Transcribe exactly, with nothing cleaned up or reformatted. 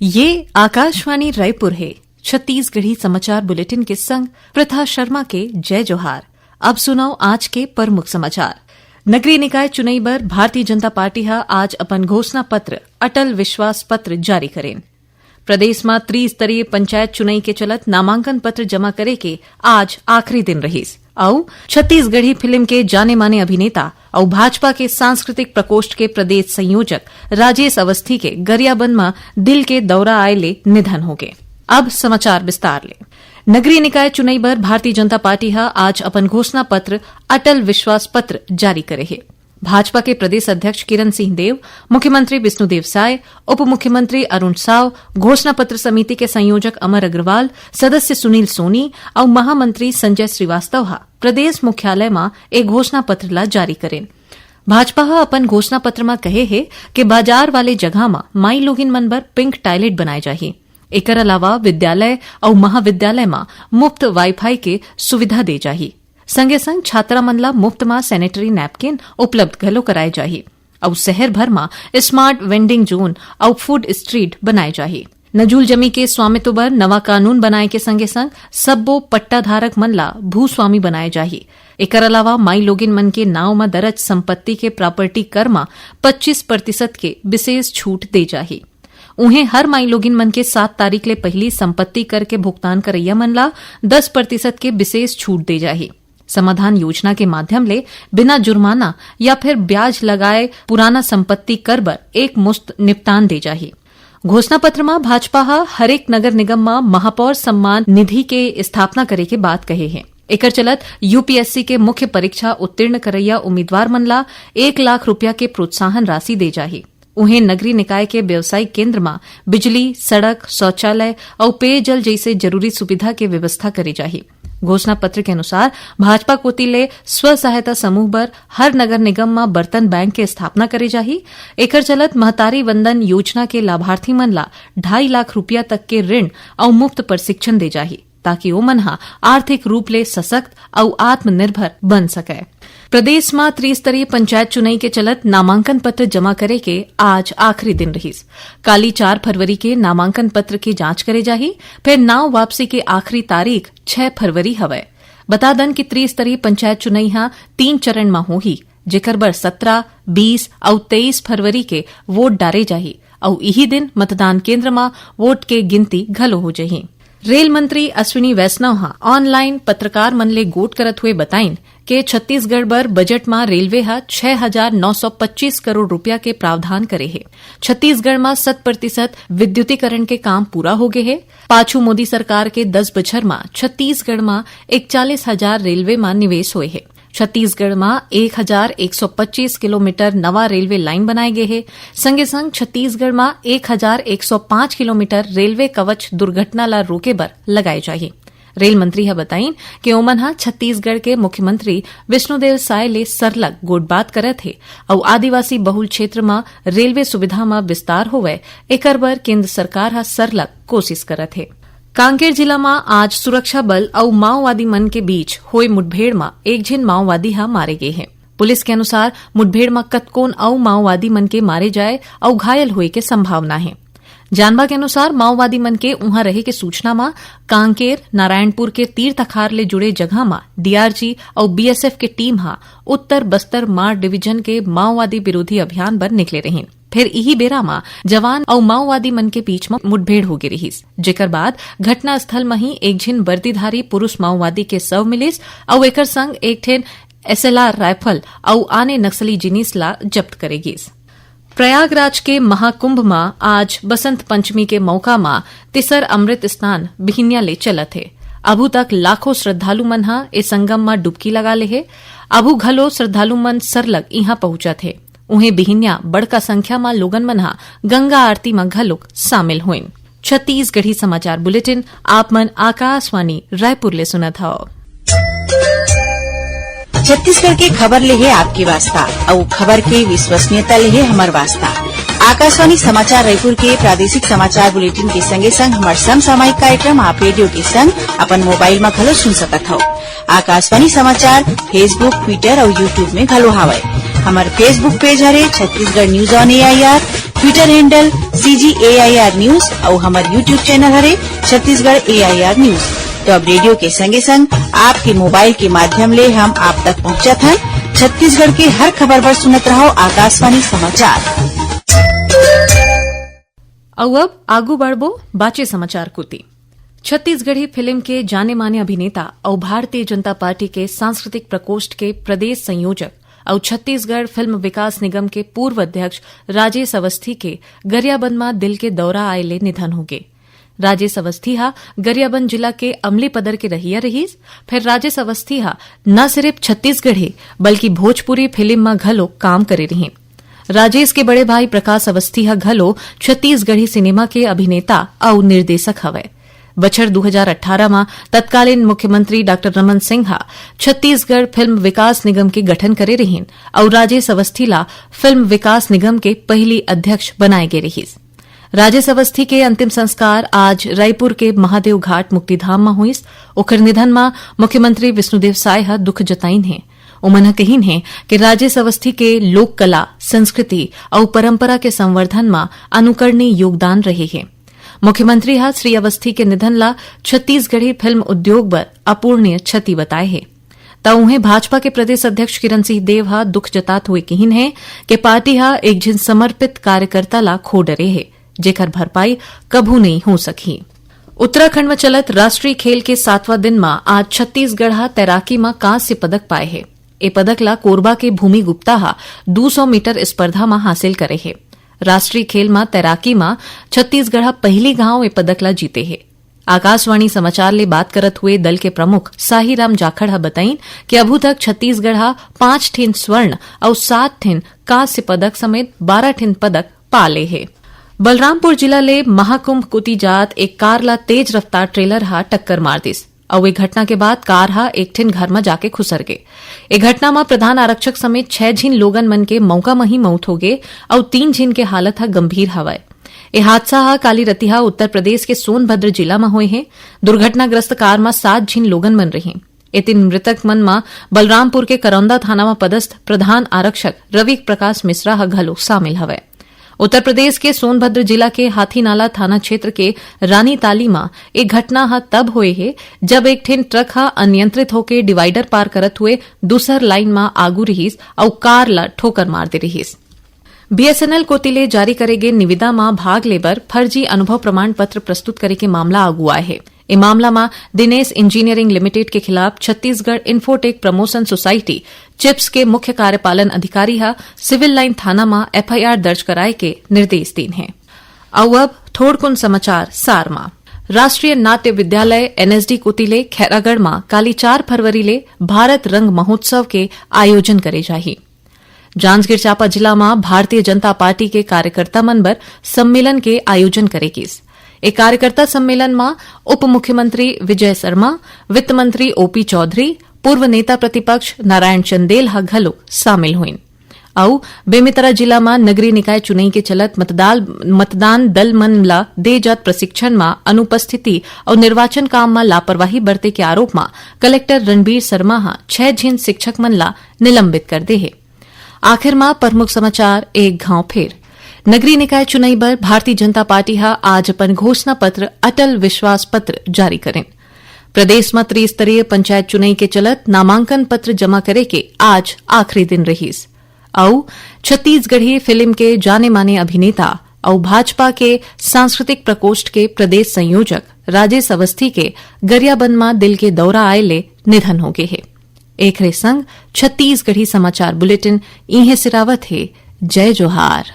ये आकाशवाणी रायपुर हे। छत्तीसगढ़ी समाचार बुलेटिन के संग प्रथा शर्मा के जय जोहार। अब सुनव आज के प्रमुख समाचार। नगरीय निकाय चुनई बर भारतीय जनता पार्टी ह आज अपन घोषणा पत्र अटल विश्वास पत्र जारी करेन। प्रदेश म त्रिस्तरीय पंचायत चुनई के चलत नामांकन पत्र जमा करे के आज आखिरी दिन रहिस। अउ छत्तीसगढ़ी फिल्म के जाने माने अभिनेता अउ भाजपा के सांस्कृतिक प्रकोष्ठ के प्रदेश संयोजक राजेश अवस्थी के गरियाबंद म दिल के दौरा आए ले निधन होगे। अब समाचार विस्तार ले। नगरीय निकाय चुनई बर भारतीय जनता पार्टी ह आज अपन घोषणा पत्र अटल विश्वास पत्र जारी करे हे। भाजपा के प्रदेश अध्यक्ष किरण सिंह देव, मुख्यमंत्री विष्णुदेव साय, उप मुख्यमंत्री अरुण साव, घोषणा पत्र समिति के संयोजक अमर अग्रवाल, सदस्य सुनील सोनी अउ महामंत्री संजय श्रीवास्तव ह प्रदेश मुख्यालय म ए घोषणा पत्र ला जारी करेन। भाजपा ह अपन घोषणा पत्र म कहे हे कि बाजार वाले जगह म माईलोगिन मन बर पिंक टॉयलेट बनाए जाही। एकर अलावा विद्यालय अउ महाविद्यालय म मुफ्त वाईफाई के सुविधा दे जाही। संगे संग छात्रा मन ला मुफ्त म सैनिटरी नैपकिन उपलब्ध घलो कराए जाही। अउ शहर भर म स्मार्ट वेंडिंग जोन अउ फूड स्ट्रीट बनाए जाही। नजूल जमी के स्वामित्व बर नवा कानून बनाए के संगे संग सब्बो पट्टाधारक मन ला भूस्वामी बनाए जाही। एकर अलावा माईलोगिन मन के नांव म दरज संपत्ति के प्रॉपर्टी कर म पच्चीस प्रतिशत के विशेष छूट दे जाही। उहें, हर माईलोगिन मन के सात तारीख ले पहिली संपत्ति कर के भुगतान करइया मन ला दस प्रतिशत के विशेष छूट दे जाही। समाधान योजना के माध्यम ले बिना जुर्माना या फिर ब्याज लगाए पुराना संपत्ति कर बर एक मुश्त निपटान दे जाही। घोषणा पत्र म भाजपा ह हरेक नगर निगम म महापौर सम्मान निधि के स्थापना करे के बात कहे हे। एकर चलत यूपीएससी के मुख्य परीक्षा उत्तीर्ण करइया उम्मीदवार मन ला एक लाख रुपया के प्रोत्साहन राशि दे जाही। उहें, नगरीय निकाय के व्यवसायिक केंद्र म बिजली, सड़क, शौचालय अउ पेयजल जइसे जरूरी सुविधा के व्यवस्था करे जाही। घोषणा पत्र के अनुसार, भाजपा कोति ले स्व सहायता समूह बर हर नगर निगम म बर्तन बैंक के स्थापना करे जाही। एकर चलत महतारी वंदन योजना के लाभार्थी मन ला ढाई लाख रुपया तक के ऋण अउ मुफ्त प्रशिक्षण दे जाही, ताकि ओमन ह आर्थिक रूप ले सशक्त अउ आत्मनिर्भर बन सकय। प्रदेश म त्रिस्तरीय पंचायत चुनई के चलत नामांकन पत्र जमा करे के आज आखिरी दिन रहिस। काली चार फरवरी के नामांकन पत्र के जांच करे जाही, फेर नांव वापसी के आखिरी तारीख छह फरवरी हवय। बता दन कि त्रिस्तरीय पंचायत चुनई ह तीन चरण म होही, जेकर बर सत्रह, बीस अउ तेईस फरवरी के वोट डारे जाही अउ इही दिन मतदान केंद्र म वोट के गिनती घलो हो जही। रेल मंत्री अश्विनी वैष्णव ह ऑनलाइन पत्रकार मन ले गोठ करत हुए बताइन के छत्तीसगढ़ बर बजट म रेलवे ह छह हजार नौ सौ पच्चीस करोड़ रुपया के प्रावधान करे हे। छत्तीसगढ़ म शत प्रतिशत विद्युतीकरण के काम पूरा हो गे हे। पाछू मोदी सरकार के दस बछर म छत्तीसगढ़ म इकतालीस हजार रेलवे म निवेश होए हे। छत्तीसगढ़ म एक हजार एक सौ पच्चीस किलोमीटर नवा रेलवे लाइन बनाए गे हे। संगे संग छत्तीसगढ़ म एक हजार एक सौ पाँच किलोमीटर रेलवे कवच दुर्घटना ला रोके बर लगाए जाही। रेल मंत्री ह बताइन के ओमन ह छत्तीसगढ़ के मुख्यमंत्री विष्णुदेव साय ले सरलग गोठबात करत हे अउ आदिवासी बहुल क्षेत्र म रेलवे सुविधा म विस्तार होवय, एकर बर केंद्र सरकार ह सरलग कोशिश करत हे। कांकेर जिला म आज सुरक्षा बल अउ माओवादी मन के बीच होए मुठभेड़ म एक झिन माओवादी ह मारे गे हे। पुलिस के अनुसार मुठभेड़ म कतकोन अउ माओवादी मन के मारे जाए अउ घायल होए के संभावना हे। जानबा के अनुसार माओवादी मन के उहां रहे के सूचना म कांकेर नारायणपुर के तीर तखार ले जुड़े जगह म डीआरजी अउ बीएसएफ के टीम ह उत्तर बस्तर मार डिवीजन के माओवादी विरोधी अभियान बर निकले रहिन। फेर इही बेरा म जवान अउ माओवादी मन के बीच म मुठभेड़ होगे रिहिस, जेकर बाद घटनास्थल म ही एक झिन वर्दीधारी पुरुष माओवादी के शव मिलिस अउ एकर संग एक ठेन एसएलआर राइफल अउ आने नक्सली जिनिस ला जब्त करे गिस। प्रयागराज के महाकुंभ म आज बसंत पंचमी के मौका म तिसर अमृत स्नान बिहिनिया ले चलत हे। अभू तक लाखों श्रद्धालु मन ह ए संगम म डुबकी लगा ले हे। अभू घलो श्रद्धालु मन सरलग इहां पहुंचत हे। उहें बिहिनिया बड़का संख्या म लोगन मन ह गंगा आरती म घलोक शामिल होइन। छत्तीसगढ़ी समाचार बुलेटिन आप मन आकाशवाणी रायपुर ले सुनत हव। छत्तीसगढ़ के खबर ले हे आपके वास्ता, अउ खबर के विश्वसनीयता ले हे हमर वास्ता। आकाशवाणी समाचार रायपुर के प्रादेशिक समाचार बुलेटिन के संगे संग हमर समसामयिक कार्यक्रम आप रेडियो के संग अपन मोबाइल म घलो सुन सकत हव। आकाशवाणी समाचार Facebook, Twitter अउ YouTube में घलो हावय। हमर Facebook पेज हरे Chhattisgarh news on AIR. Twitter handle C G A I R News अउ हमर YouTube channel हरे Chhattisgarh A I R News। तो अब रेडियो के संगे संग आपके मोबाइल के माध्यम ले हम आप तक पहुंचत हन। छत्तीसगढ़ के हर खबर बर सुनत रहो आकाशवाणी समाचार। अउ अब आगू बढ़बो बाचे समाचार कोति। छत्तीसगढ़ी फिल्म के जाने माने अभिनेता अउ भारतीय जनता पार्टी के सांस्कृतिक प्रकोष्ठ के प्रदेश संयोजक अउ छत्तीसगढ़ फिल्म विकास निगम के पूर्व अध्यक्ष राजेश अवस्थी के गरियाबंद म दिल के दौरा आए ले निधन होगे। राजेश अवस्थी ह गरियाबंद जिला के अमलीपदर के रहइया रहिस। फेर राजेश अवस्थी ह न सिरिफ छत्तीसगढ़ी बल्कि भोजपुरी फिल्म म घलो काम करे रिहिन। राजेश के बड़े भाई प्रकाश अवस्थी ह घलो छत्तीसगढ़ी सिनेमा के अभिनेता अउ निर्देशक हवय। बछर दू हजार अट्ठारह म तत्कालीन मुख्यमंत्री डॉक्टर रमन सिंह ह छत्तीसगढ़ फिल्म विकास निगम के गठन करे रिहिन अउ राजेश अवस्थी ला फिल्म विकास निगम के पहिली अध्यक्ष बनाए गे रिहिस। राजेश अवस्थी के अंतिम संस्कार आज रायपुर के महादेव घाट मुक्तिधाम म होइस। ओकर निधन म मुख्यमंत्री विष्णुदेव साय ह दुख जताइन हे। ओमन ह कहिन हे कि राजेश अवस्थी के लोक कला, संस्कृति अउ परंपरा के संवर्धन म अनुकरणीय योगदान रहे हे। मुख्यमंत्री ह श्री अवस्थी के निधन ला छत्तीसगढ़ी फिल्म उद्योग बर अपूरणीय क्षति बताए हे। त उहें भाजपा के प्रदेश अध्यक्ष किरण सिंह देव ह दुख जतात हुए किहिन हे कि पार्टी ह एक झिन समर्पित कार्यकर्ता ला खो डरे हे, जेकर भरपाई कभू नइ हो सकही। उत्तराखंड म चलत राष्ट्रीय खेल के सातवां दिन म आज छत्तीसगढ़ ह तैराकी म कांस्य पदक पाए हे। ए पदक ला कोरबा के भूमि गुप्ता ह दू सौ मीटर स्पर्धा म हासिल करे हे। राष्ट्रीय खेल म तैराकी म छत्तीसगढ़ ह पहिली घांव ए पदक ला जीते हे। आकाशवाणी समाचार ले बात करत हुए दल के प्रमुख साही राम जाखड़ ह बताइन कि अभू तक छत्तीसगढ़ ह पांच ठिन स्वर्ण अउ सात ठिन कांस्य पदक समेत बारह ठिन पदक पा ले हे। बलरामपुर जिला ले महाकुंभ कोति जात एक कार ला तेज रफ्तार ट्रेलर ह टक्कर मार दिस अउ ए घटना के बाद कार ह एक ठिन घर म जाके खुसर गे। ए घटना म प्रधान आरक्षक समेत छह झिन लोगन मन के मौका म ही मौत हो गे अउ तीन झिन के हालत ह गंभीर हवय। ए हादसा ह काली रतिहा उत्तर प्रदेश के सोनभद्र जिला म होए हे। दुर्घटनाग्रस्त कार म सात झिन लोगन मन रहिन। ए तीन मृतक मन म बलरामपुर के करौंदा थाना म पदस्थ प्रधान आरक्षक रवि प्रकाश मिश्रा ह घलो शामिल हवय। उत्तर प्रदेश के सोनभद्र जिला के हाथीनाला थाना क्षेत्र के रानीताली म ए घटना ह तब होए हे, जब एक ठिन ट्रक ह अनियंत्रित होके डिवाइडर पार करत हुए दूसर लाइन म आगू रिहिस अउ कार ल ठोकर मार दे रिहिस। बीएसएनएल कोति ले जारी करे गे निविदा म भाग ले बर फर्जी अनुभव प्रमाण पत्र प्रस्तुत करे के मामला आगू आए हे। ए मामला म दिनेश इंजीनियरिंग लिमिटेड के खिलाफ Chhattisgarh infotech promotion society, chips, के मुख्य कार्यपालन अधिकारी ह सिविल लाइन थाना म एफआईआर दर्ज कराए के निर्देश दीन हे। अउ अब थोड़कुन समाचार सार म। राष्ट्रीय नाट्य विद्यालय, एनएसडी, कोति ले खैरागढ़ म काली चार फरवरी ले भारत रंग महोत्सव के आयोजन करे जाही। जांजगीर चांपा जिला म भारतीय जनता पार्टी के कार्यकर्ता मन बर सम्मेलन के आयोजन करे गिस। ए कार्यकर्ता सम्मेलन म उप मुख्यमंत्री विजय शर्मा, वित्त मंत्री ओपी चौधरी, पूर्व नेता प्रतिपक्ष नारायण चंदेल ह घलो शामिल होइन। अउ बेमेतरा जिला म नगरीय निकाय चुनई के चलत मतदाल-, मतदान दल मन ल दे जात प्रशिक्षण म अनुपस्थिति अउ निर्वाचन काम म लापरवाही बरते के आरोप म कलेक्टर रणबीर शर्मा ह छह झिन शिक्षक मन ल निलंबित कर दे हे। आखिर म प्रमुख समाचार एक घांव फेर। नगरीय निकाय चुनई बर भारतीय जनता पार्टी ह आज अपन घोषणा पत्र अटल विश्वास पत्र जारी करिन। प्रदेश म त्रिस्तरीय पंचायत चुनई के चलत नामांकन पत्र जमा करे के आज आखिरी दिन रहिस। अउ छत्तीसगढ़ी फिल्म के जाने माने अभिनेता अउ भाजपा के सांस्कृतिक प्रकोष्ठ के प्रदेश संयोजक राजेश अवस्थी के गरियाबंद म दिल के दौरा आए ले निधन हो गे हे। एकरे संग छत्तीसगढ़ी समाचार बुलेटिन इहें सिरावत हे। जय जोहार।